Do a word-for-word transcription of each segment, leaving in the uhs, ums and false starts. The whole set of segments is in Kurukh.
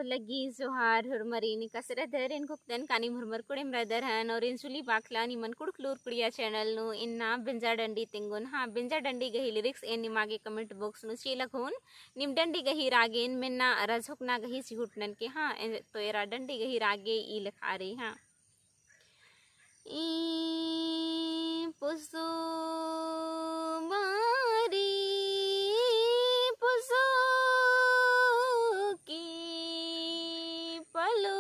लग्गी जोहार हुरमरिन कसरत धर एन खुक्तन कानी हुरमर कुड़ेम रदर हन और एन सुली बाखला निमन कुड़कलूर कुड़िया channel नू इन्ना बेंजा डंडी तिंगुन। हाँ, बेंजा डंडी गही lyrics एन निमागे comment box नू चिआ लगोन। निम डंडी गही रागेन मेन्ना रझोकना गही चिहुटनन के। हाँ, ए-, तो एरा डंडी गही रागे ई लेखा रई। हाँ। ई पुसु मारी पुसु की पलु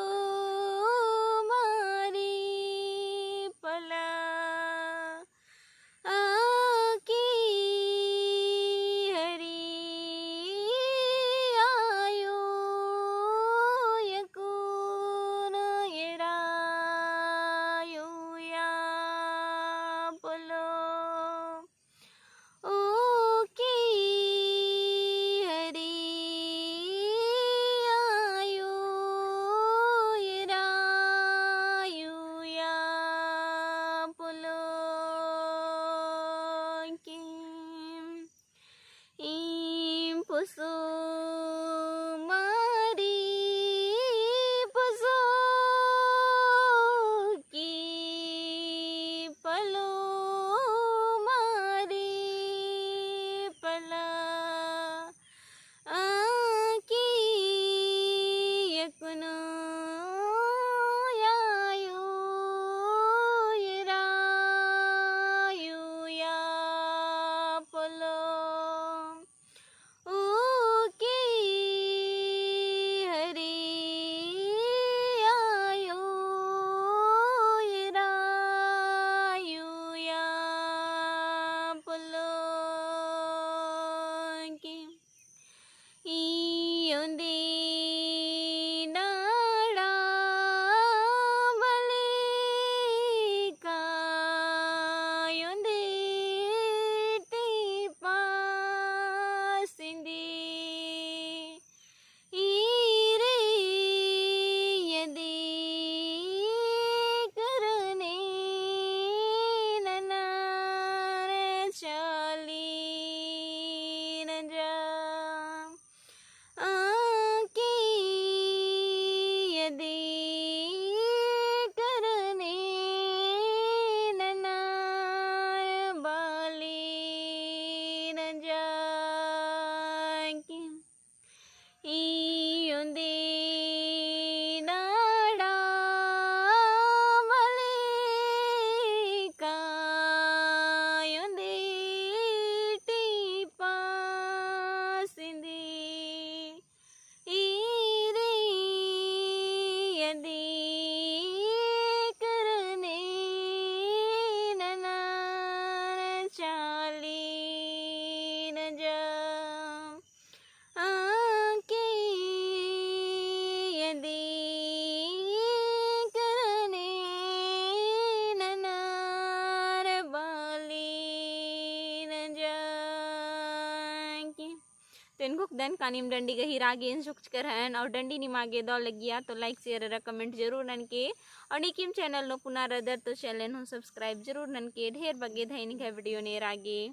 मारी पला आकी हरी आयो यकुन एरायो या पुलो। ओकी हरी आयो एरायो या पुलो की। ई पुसु मारी पुसु की पलु मारी पला आकी यकुनो यायो एरायो या पुलो। ओकी हरी आयो एरायो या पुलो की। ई ओन्दी नाड़ा बलिका ओन्दी टीपा सिंदी। ईरे यदि करने ननार चाली नंजा। आकी यदि करने ननार बाली नंजा की। ई ओन्दी नाड़ा बलिका ओन्दी टीपा सिंदी। ईरे यदि करने ननार चाली नंजा। आकी यदि करने ननार बाली नंजा की। तो एन खुक्तन कानिम डंडी गही रागेन सुक्चकर हन और डंडी निमागे दौ लगिया तो like, share अरा comment जरूर ननके। और नीकिम channel नू पुना रदर तो channel हूँ subscribe जरूर ननके। ढेर बग्गे धैनिक है video ने रागे।